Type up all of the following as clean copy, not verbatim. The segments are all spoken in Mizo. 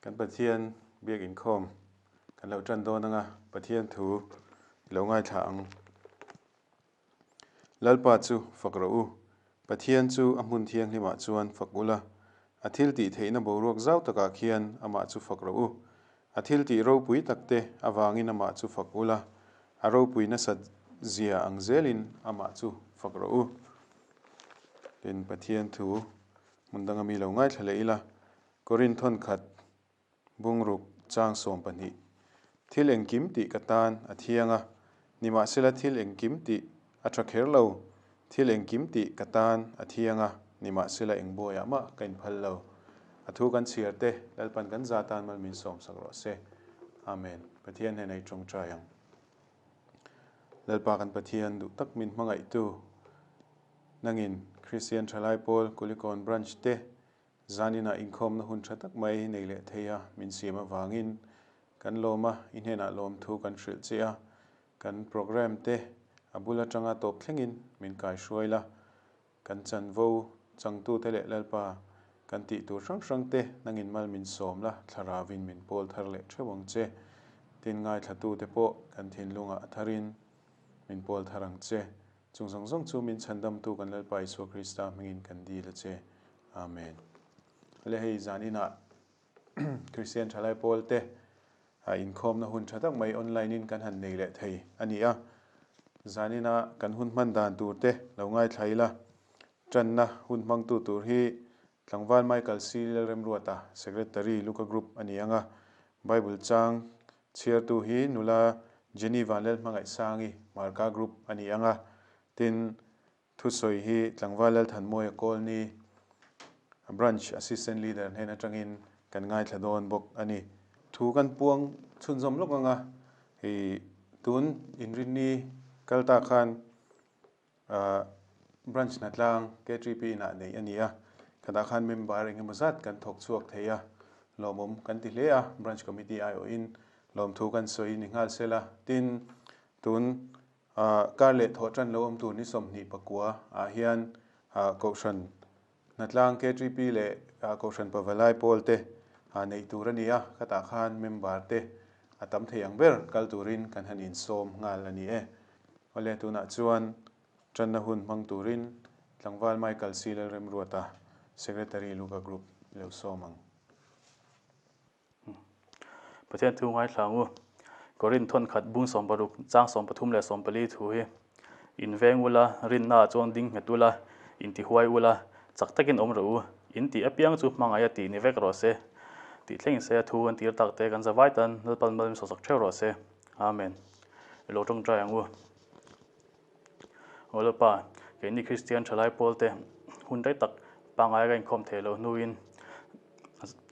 Kan Pathian biak inkhawm kan lo tan dawn anga Pathian thu i lo ngaithla ang. Lalpa chu fak rawh u. Pathian chu a hmun thianghlimah chuan fak ula, a thil tih theihna boruak zau takah khian amah chu fak rawh u. A thil tih ropui takte avangin amah chu fak ula, a ropui nasat zia ang zelin amah chu fak rawh u. Tin, Pathian thu hmun danga mi lo ngaithla leh ila, Korin thawnkhat bungruk chang 12. Thil engkim tih ka tan a thiang a, nimahsela thil engkim tih a tha kher lo. Thil engkim tih ka tan a thiang a, nimahsela eng buaiah mah ka inphal lo. A thu kan chhiar te, Lalpan kan za tan mal min sawmsak rawh se. Amen. Pathian hnenah i tawngtai ang. Lalpa kan Pathian duh tak min hmangaihtu nangin Kristian Thalai Pawl Kulikawn Branch te Zaninah inkhawmna hun tha tak mai nei leh thei a min siam avangin kan lawm a, i hnenah lawmthu kan hrilh che a, kan programme te a bul atanga tawp thlengin min kaihruai la, kan chanvo changtute leh Lalpa kan tih tur hrang hrang te nangin mal min sawm la, thlaravin min pawl thar leh theuh ang che. Tin ngaithlatute pawh kan thinlungah a tharin min pawl thar ang che. Chung zawng zawng chu min chhandamtu kan Lalpa Isua Krista hmingin kan dil a che. Amen. Le hei zan inah Kristian Thalai Pawl te inkhawmna hun tha tak mai online in kan han nei leh thei a ni a. Zan ina kan hun hman dan tur te lo ngaithla ila. Tanna hun hmangtu tur hi Tlangval Michael C. Lalremruata, Secretary, Luka Group a ni ang a. Bible chang chhiartu hi nula Jenny Vanlalhmangaihsangi, Marka Group a ni ang a. Tin, Thusawi hi Tlangval Lalthanmawia Kawlni, Branch Assistant Leader hnen atangin kan ngaithla dawn bawk a ni. Thu kan puang chhunzawm lawk anga hei tun inrinni kal ta khan Branch hnatlang KTP inah neih a ni a, khatah khan member engemaw zat kan thawk chhuak thei a, lawmawm kan ti hle a, Branch Committee aiawhin lawmthu kan sawi ni nghal sela, tin tun Kar leh thawh tan lo awm tur ni 29 ah hian Kohhran Hnatlang KTP leh Kohhran Pavalai pawl te neih tur a ni a, khatah khan member te a tam thei ang ber kal turin kan han insawm nghal a ni e. Awle tunah chuan tanna hun hmang turin Tlangval Michael C. Lalremruata, Secretary Luka Group lo sawm ang. Pathian thu ngaithla ang u. Korinth thawnkhat bung 60 chang 34 leh 44 thu hi in veng ula, rinna ah chuan ding nghet ula, intihuai ula, chak takin awm rawh u, in tih apiang chu hmangaih a tih ni vek rawh se. Tih thlengin se a thu an tir tak te kan zavai tan Lalpan mal min sawsak theuh rawh se. Amen. I lo tawngtai ang u. Aw Lalpa, keini Kristian thalai pawlte hun rei tak pangngai ka inkhawm theih loh hnuin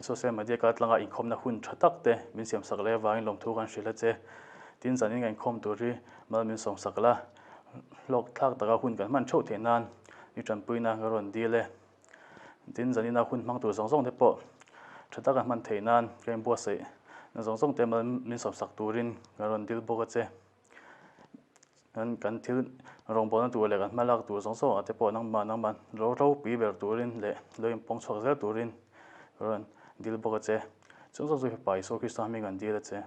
Social media kal tlanga inkhawmna hun tha tak te min siamsak leh avangin lawmthu kan hrilh a che. Tin, zanin ka inkhawm tur hi mal min sawmsak la, hlawk thlak taka hun kan hman theuh theih nan i tanpuina ka rawn dil e. Tin, zanina hun hmang tur zawng zawng te pawh tha taka hman theih nan ka inbuatsaih na zawng zawng te mal min sawmsak turin ka rawn dil bawk a che. Kan kan thil rawngbawlna tur leh kan hma lak tur zawng zawng ah te pawh nangmah nangmah ro ropui ber turin leh lo inpawng chhuak zel turin ka rawn dil bawk a che. Chung zawng chu Fapa Isua Krista hming an dil a che.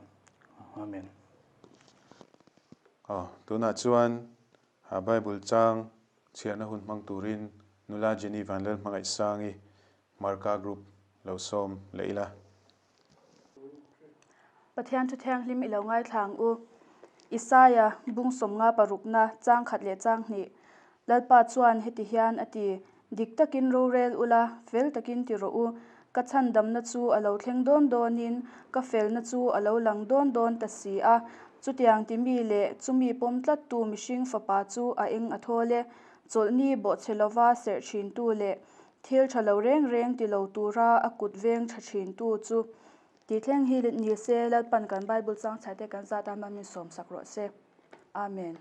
Amen. Aw, tunah chuan Bible chang chhiarna hun hmang turin nula Jenny Vanlalhmangaihsangi Marka Group lo sawm leh ila. Pathian thu thianghlim i lo ngaithla ang u. Isaia bung 50 parukna chang khat leh chang hnih. Lalpa chuan heti hian a ti, Dik takin rorel ula, fel takin ti rawh u. Ka chhandamna chu a lo thleng dawn dawnin, ka felna chu a lo lang dawn dawn ta si a. Chutiang ti mi leh chumi pawm tlattu mihring fapa chu a eng a thawl e. Chawlhni bawhchhe lova serh thintu leh Thil tha lo reng reng ti lo tura a kut veng tha thintu chu ti thleng hi ni se, Lalpan kan Bible chang chhai te kan zat a hma min sawmsak rawh se. Amen.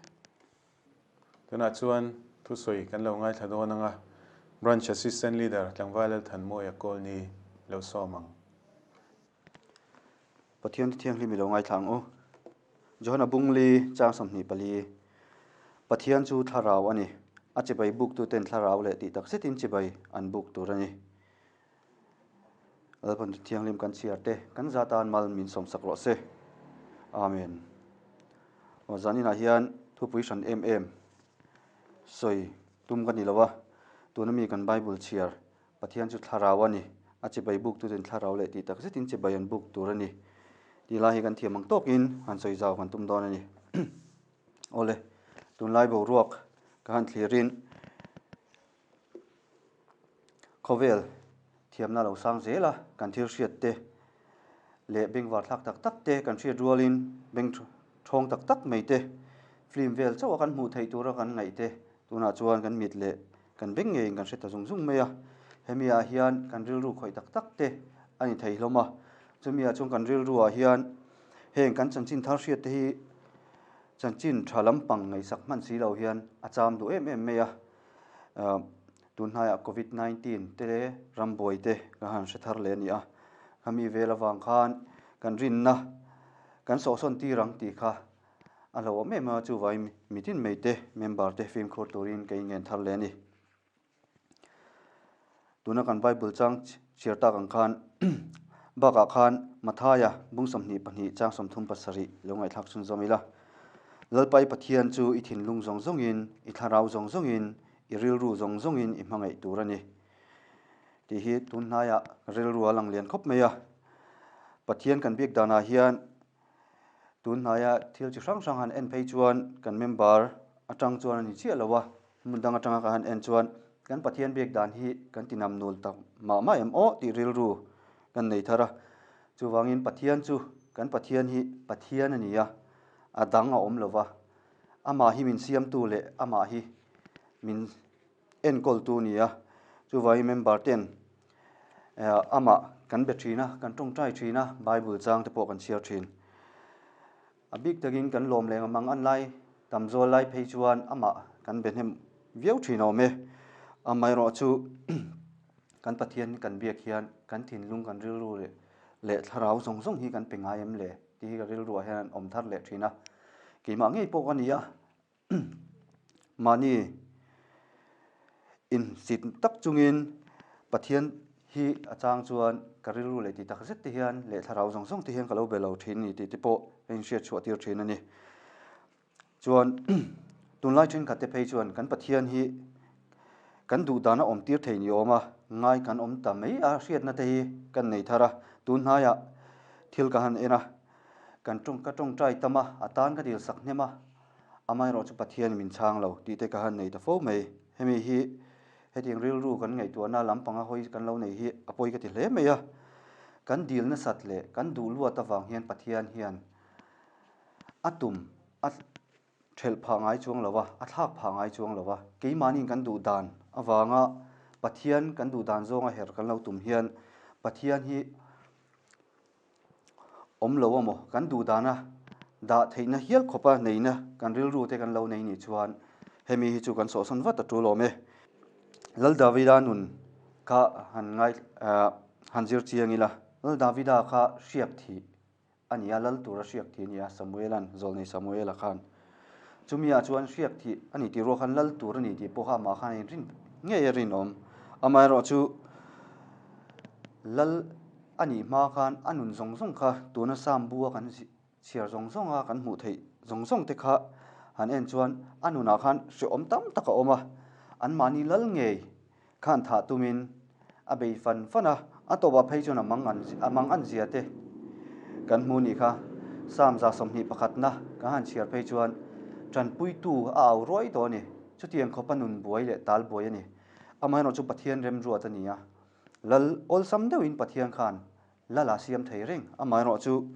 Tunah chuan thusawi kan lo ngaithla dawn ang a, Branch Assistant Leader Tlangval Lalthanmawia Kawlni lo sawm ang. Pathian Thianghlim i lo ngaithla ang u. Johana Bungli chang 24, Pathian chu thlarau a ni. A chibai buktuten thlarau leh tih tak zetin chibai an buk tur a ni. Lalpan Thu Thianghlim kan chhiar te kan za tan mal min sawmsak rawh se. Amen. Aw zaninah hian thupui hran em em sawi tum ka ni lo a, tuna mi kan Bible chhiar Pathian chu thlarau a ni, a chibai buk tuten thlarau leh tih tak zetin chibai an buk tur a ni tih lai hi kan thiam ang tawkin han sawi zau kan tum dawn a ni. Awle, tunlai boruak ka han thlirin Khawvel thiamna lo sang zel a, kan thil hriat te leh bengvar thlak tak tak te kan hriat rualin beng thawng tak tak mai te, film vel chauh a kan hmuh theih tura kan ngaih te tunah chuan kan mit leh kan beng ngeiin kan hre ta zung zung mai a. Hemi ah hian kan rilru khawih tak tak te a ni thei hlawm a, chumi ah chuan kan rilru ah hian heng kan chanchin thar hriat te hi chanchin tha lampang ngaihsak hman si lo hian a cham duh em em mai a. Tun hnaiah Covid 19 te rambuai te ka han hre thar leh a ni a, khami vel avang khan kan rinna kan sawhsawn tir ang tih kha a hlauhawm em a, chuvangin mitin mai te member te fimkhur turin ka ingen thar leh a ni. Tuna kan Bible chang chhiar tak ang khan bakah khan Mathaia bung 22 chang 37 lo ngaihthlak chhunzawm ila. Lalpa i Pathian chu i thinlung zawng zawngin, i thlarau zawng zawngin, i rilru zawng zawngin i hmangaih tur a ni. Tih hi tun hnaiah rilru a lang lian khawp mai a. Pathian kan biak danah hian tun hnaia thil chi hrang hrang han en phei chuan kan member atang chuan a ni chiah lo a, hmun dang atanga ka han en chuan kan Pathian biak dan hi kan ti nam nul tak mah mah em aw tih rilru kan nei thar a. Chuvangin Pathian chu kan Pathian hi Pathian a ni a, a dang a awm lo va, amah hi min siamtu leh amah hi min enkawltu a ni a. Chuvangin member ten amah kan be thin a, kan tawngtai thin a, Bible chang te pawh kan chhiar thin. A bik takin kan lawm leh mang an lai tam zawl lai phei chuan amah kan be hnem viau thin a awm e. Amaherawhchu kan Pathian kan biak hian kan thinlung kan rilru leh leh thlarau zawng zawng hi kan pe ngai em le tih hi ka rilruah hian an awm thar leh thin a. Keimah ngei pawh ka ni a, mahni insit tak chungin Pathian hi a chang chuan ka rilru leh tih tak zet te hian leh thlarau zawng zawng te hian ka lo be lo thin a ni tih te pawh a inhriat chhuah tir thin a ni. Chuan tunlai thenkhat te phei chuan kan Pathian hi kan duh dana awm tir thei ni awm a, ngai kan awm ta mai a hriatna te hi kan nei thar a, tun hnaiah thil ka han en a, kan tawng ka tawngtai tam a, a tan ka dil sak hnem a, amaherawh chu Pathian min chhang lo tih te ka han nei ta fo mai. Hemi hi hetiang rilru kan ngaihtuahna lampanga hawi kan lo nei hi a pawi ka ti hle mai a, kan dil nasat leh kan duh luat avang hian Pathian hian A tum a thelh phah ngai chuang lo a, a thlak phah ngai chuang lo a. Keimahniin kan duh dan avanga Pathian kan duh dan zawnga her kan lo tum hian Pathian hi awm lo a maw? Kan duh dana dah theihna hial khawpa neihna kan rilru te kan lo nei nih chuan hemi hi chu kan sawhsawn vat a tul awm e. Lal Davida nun kha han ngai han zir chiang ila, Lal Davida kha hriak thih A ni a, lal tura hriak thih a ni a, Samuela'n, Zawlnei Samuela khan. Chumi ah chuan hriak thih a ni tih ruah khan lal tur a ni tih pawh kha amah khan a inrin ngei a rinawm. Amaherawhchu, lal a nih hma khan a nun zawng zawng kha tuna Sam bu a kan chhiar zawng zawng a, kan hmuh theih zawng zawng te kha han en chuan a nunah khan hrehawm tam tak a awm a, anmahni lal ngei Khan thah tumin a bei fan fan a, a tawpah phei chuan a mang an a mang an zia te kan hmu nih kha. Psalm 21 pakhatna kan han chhiar phei chuan tanpuitu a au ruai tawh a ni. Chutiang khawpa nun buai leh tal buai a ni. Amaherawhchu chu Pathian remruat a ni a, Lal awlsam deuhin Pathian khan Lala siam thei reng, amaherawhchu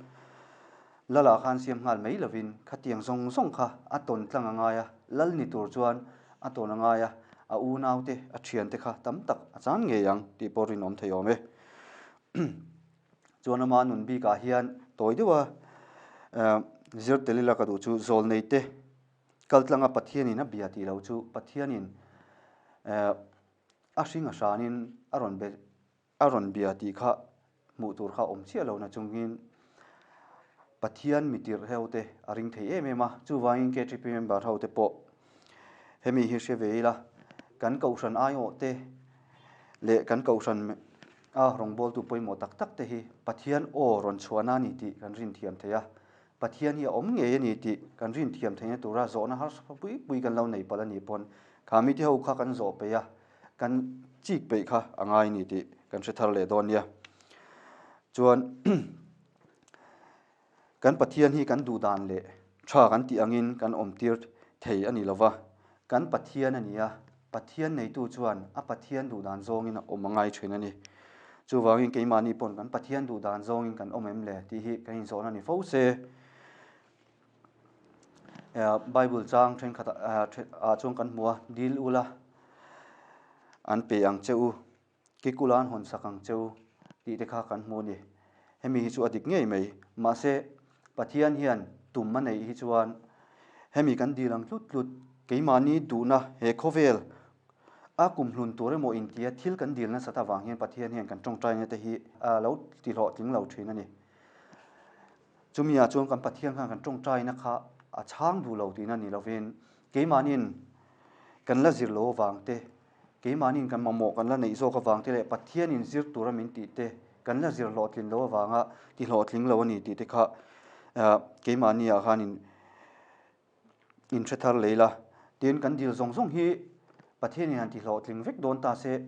Lala khan siam nghal mai lovin khatiang zawng zawng kha a tawn tlang a ngai a, Lal ni tur chuan a tawn a ngai a, a unaute, a thiante kha tam tak a chan ngei ang tih pawh rinawm thei awm e. Chuan ama nun bikah hian tawi deuha zir tel ila ka duh chu zawlneite kal tlanga Pathianin a bia tih lo chu Pathianin a hring a hranin a rawn be A rawn bia tih kha hmuh tur kha awm chiah lo na chungin Pathian mitirh ho te a ring thei em em a, chuvangin KTP member ho te pawh hemi hi hre ve ila, kan kohhran aiawh te leh kan kohhran. A rawngbawltu pawimawh tak tak te hi Pathian aw rawn chhuahna a ni tih kan rin thiam thei a. Pathian hi a awm ngei a ni tih kan rin thiam theihna tura zawhna harsa pui pui kan lo nei palh a nih pawn kha mite ho kha kan zawh peih a, kan chik peih kha a ngai a ni tih kan hre thar leh dawn nia. Chuan Kan Pathian hi kan duh dan leh tha kan tih angin kan awmtir thei a ni lo va, kan Pathian a ni a, Pathian neitu chuan a Pathian duh dan zawngin a awm a ngai thin a ni. Chuvangin keimahni pawn kan Pathian duh dan zawngin kan awm em le tih hi kan inzawhna ni fo se. Bible chang thenkhat ah chuan kan hmu a, dil ula an pe ang che u. Kikula an hawn sak ang cheu tih te kha kan hmu a ni. Hemi hi chu a dik ngei mai. Mahse, Pathian hian tum a neih hi chuan hemi kan dil ang tlut tlut, keimahni duhna he khawvel a kumhlun tur emaw intia thil kan dil nasat avang hian Pathian hian kan tawngtaina te hi a lo tihlawhtling lo thin a ni. Chumi ah chuan kan Pathian khan kan tawngtaina kha a chhang duh lo tihna ni lovin keimahniin kan la zir lo avang te, Keimahniin kan mamawh kan la neih zawk avang te leh Pathianin zir tura min tih te kan la zir hlawhtlin lo avanga ti hlawhtling lo a ni tih te kha keimahni ah khan in in hre thar lei la. Tin, kan dil zawng zawng hi Pathianin han ti hlawhtling vek dawn ta se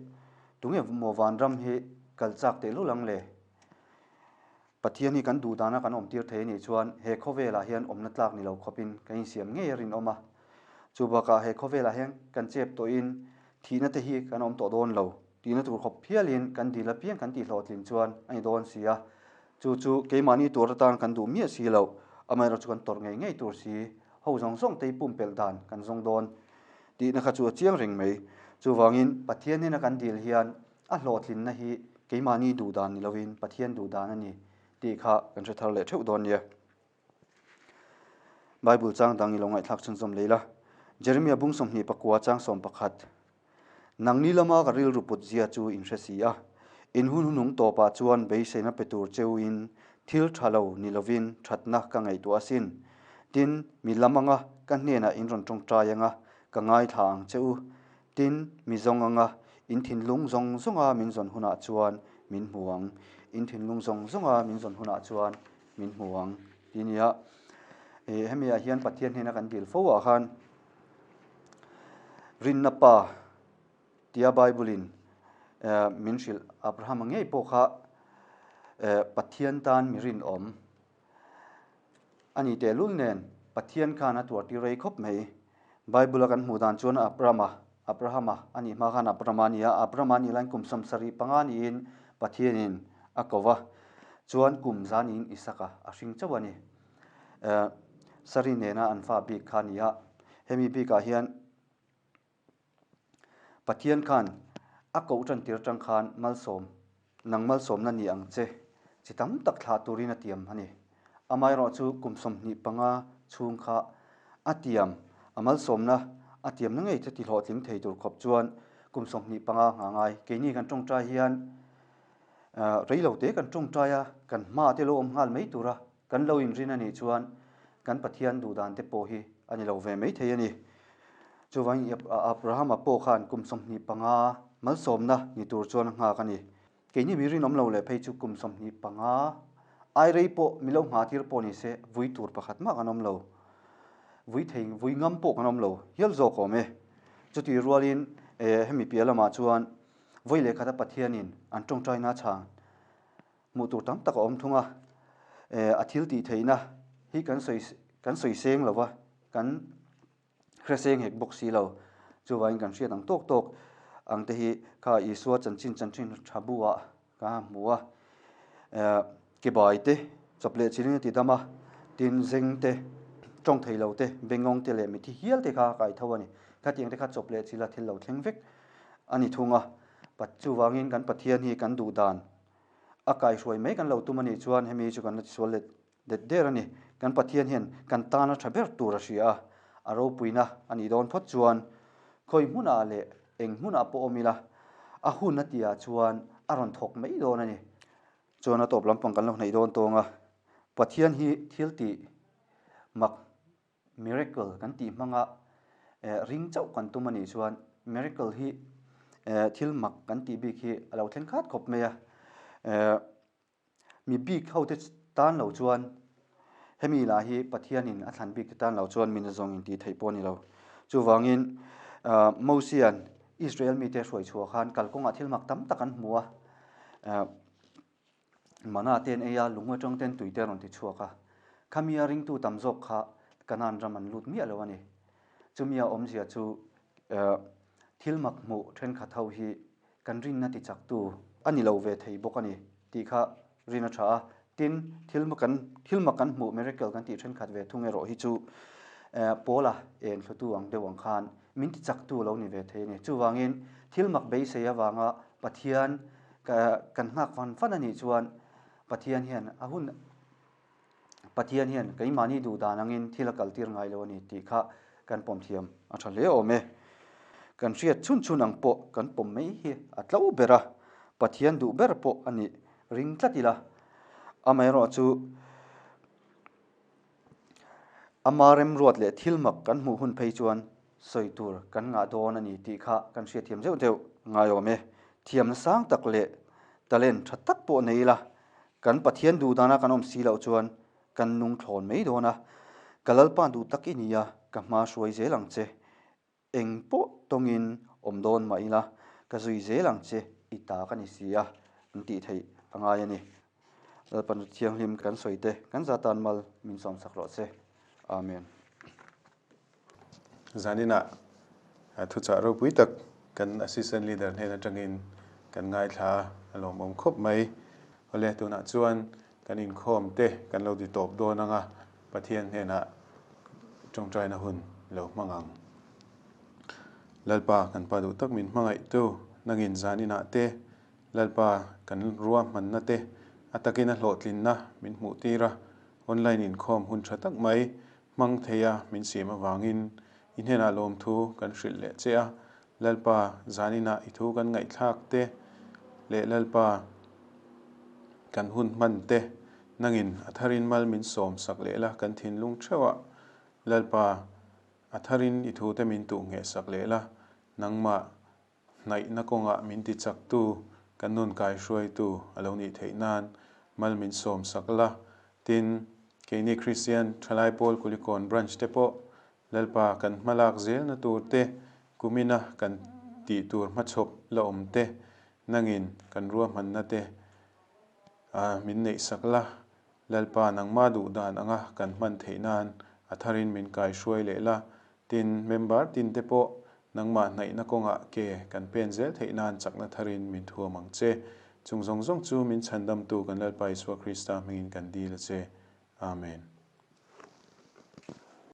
tunge maw vanram hi kal chak tehlul ang le? Pathian hi kan duh dana kan awmtir thei a nih chuan he khawvelah hian awmna tlak ni lo khawpin kan insiam ngei a rinawm a. Chu bakah he khawvelah hian kan chep tawhin thihna te hi kan awm tawh dawn lo tihna tur khawp phialin kan dil apiang kan tihhlawhtlin chuan a ni dawn si a. Chu chu keimahni tur atan kan duh miah si loh, amaherawhchu kan tawrh ngei ngei tur si ho zawng zawng te hi pumpelh dan kan zawng dawn tihna kha chu a chiang reng mai. Chuvangin Pathian hnena kan dil hian A hlawhtlinna hi keimahni duh dan ni lovin Pathian duh dan a ni tih kha kan hre thar leh theuh dawn nia. Bible chang dang i lo ngaihthlak chhunzawm lei la. Jeremia bung 24 chang 11 Nangni lama ka rilru put zia chu in hre si a, in hun hunung tawpah chuan beiseina pe tur cheuin thil tha lo ni lovin thatna ka ngaihtuah asin. Tin, mi lam anga ka hnenah in rawn tawngtai anga ka ngaithla ang che u. Tin, mi zawng anga in thinlung zawng zawnga min zawn hunah chuan min hmu ang. In thinlung zawng zawnga min zawn hunah chuan min hmu ang ti nia. Eh, hemi ah hian Pathian hnena kan dil fo ah khan rinna pa tia Bible in eh, min hrilh Abrahama ngei pawh kha eh, Pathian tan mi rinawm A ni tehlul nen, Pathian khan a tuartir rei khawp mai. Bible-a kan hmuh dan chuan Abrama, Abrahama, a nih hma khan Abrama a ni a, Abrama a nih laiin kum 75 niin Pathianin a ko va, chuan kum za niin Isaka a hring chauh a ni. Sari nena an fa bik kha a ni a, hemi bikah hian Pathian khan a koh tantir atang khan malsawm, nang malsawmna ni ang che, chi tam tak thlah turin a tiam a ni. Amaherawh chu kum 25 chhung kha a tiam, a malsawmna a tiamna ngei chu tihlawhtling thei tur khawp chuan kum 25 nghah ngai. Keini kan tawngtai hian rei lo te kan tawngtai a, kan hma te lo awm nghal mai tura Kan lo inrin a nih chuan kan Pathian duhdan te pawh hi a ni lo ve mai thei a ni. Chuvangin Abrahama pawh khan kum 25 malsawmna ni tur chuan a nghak a ni. Keini mi rinawm lo leh phei chu kum 25 ai rei pawh mi lo nghah tir pawh ni se vui tur pakhat mah kan awm lo. Vui thei vui ngam pawh kan awm lo hial zawk awm e. Chutih rualin hemi piah lamah chuan vawi leh khata Pathianin an tawngtaina chhan Hmuh tur tam tak a awm thung a, a thil tih theihna hi kan sawi kan sawi seng lo va, kan hre seng hek bawk si lo. Chuvangin kan hriat ang tawk tawk ang te hi kha Isua chanchin chanchin tha bu ah ka han hmu a, ke bai te chawp leh chilin a ti dam a, tin zeng te, tawng thei lo te, bengawng te leh mithi hial te kha a kai tho a ni. Khatiang te kha chawp leh chila thil lo thleng vek a ni thung a. Chuvangin kan Pathian hi kan duh dan A kaihruai mai kan lo tum a nih chuan hemi chu kan la tisual let det der a ni. Kan Pathian hian kan tana tha ber tur a hria a, a ropuina a nih dawn phawt chuan khawi hmunah leh eng hmunah pawh awm ila a hun a tihah chuan a rawn thawk mai dawn a ni. Chuan a tawp lampang kan lo hnaih dawn tawng a, Pathian hi thil tih mak Miracle kan tih hmanga ring chauh kan tum a nih chuan miracle hi thil mak kan tih bik hi a lo thleng khat khawp mai a. Mi bik hote tan lo chuan hemi lah hi Pathianin a thlan bikte tan lo chuan min zawng in tih theih pawh a ni lo. Chuvangin Mosia'n Israel mite hruai chhuah khan kalkawngah thil mak tam tak an hmu a, mana te an ei a, lung atang ten tui te a rawn ti chhuak a. Khamia ringtu tam zawk kha Kanaan ram an lut miah lo a ni. Chumia awmzia chu thil mak hmuh thenkhat ho hi kan rinna tichaktu a ni lo ve thei bawk a ni tih kha rin a tha a. Tin, thil kan thil mak kan hmuh miracle kan tih thenkhat ve thung erawh hi chu Paula en thlutu ang deuh ang khan min tichaktu lo ni ve thei a ni. Chuvangin thil mak beisei avanga Pathian kan nghak fan fan a nih chuan Pathian hian a hun Pathian hian keimahni duh dan angin thil a kaltir ngai lo a ni tih kha kan pawm thiam a tha hle awm e. Kan hriat chhun chhun ang pawh kan pawm mai hi a tlo ber a, Pathian duh ber pawh a nih ring tlat ila. Amaherawh chu ama remruat leh thil mak kan hmuh hun phei chuan sawi tur kan ngah dawn a ni tih kha kan hriatthiam zeuh deuh ngai awm e. Thiamna sang tak leh talent tha tak pawh nei ila Kan Pathian duh dana kan awm si loh chuan kan nung thlawn mai dawn a, ka Lalpa duh tak i ni a, ka hma hruai zel ang che. Eng pawh tawngin awm dawn mah ila, ka zui zel ang che, i ta ka ni si a, an tih theih a ngai a ni. Lalpa nu thianghlim kan sawi te, kan za tan mal min sawmsak rawh che. Amen. Zaninah thuchah ropui tak kan Assistant Leader hnen atangin kan ngaithla a, a lawmawm khawp mai. Awle, tunah chuan kan inkhawm te kan lo ti tawp dawn ang a, Pathian hnenah tawngtaina hun lo hmang ang. Lalpa kan pa duh tak min hmangaihtu, nangin zaninah te Lalpa kan ruahmanna te a takin a hlawhtlinna min hmuh tir a, online inkhawm hun tha tak mai Hmang theia min siam avangin i hnenah lawmthu kan hrilh leh che a, Lalpa zaninah i thu kan ngaihthlak te leh Lalpa kan hun hman te nangin a tharin mal min sawm sak leh la kan thinlung theuhah Lalpa a tharin i thu te min tuh ngheh sak leh la nangmah Hnaihna kawngah min ti chaktu, kan nun kaihruaitu a lo nih theih nan mal min sawm sak la. Tin, keini Kristian Thalai Pawl Kulikawn Branch te pawh Lalpa kan hmalak zelna tur te, kumina kan tih tur hmachhawp la awm te, nangin kan ruahmanna te min neih sak la. Lalpa nangma duh dan anga kan hman theih nan a tharin min kaihruai leh la. Tin, member tin te pawh nangmah hnaihna kawngah ke kan pen zel theih nan chakna tharin min thuam ang che. Chung zawng zawng chu min chhandamtu kan Lalpa Isua Krista hmingin kan dil a che. Amen.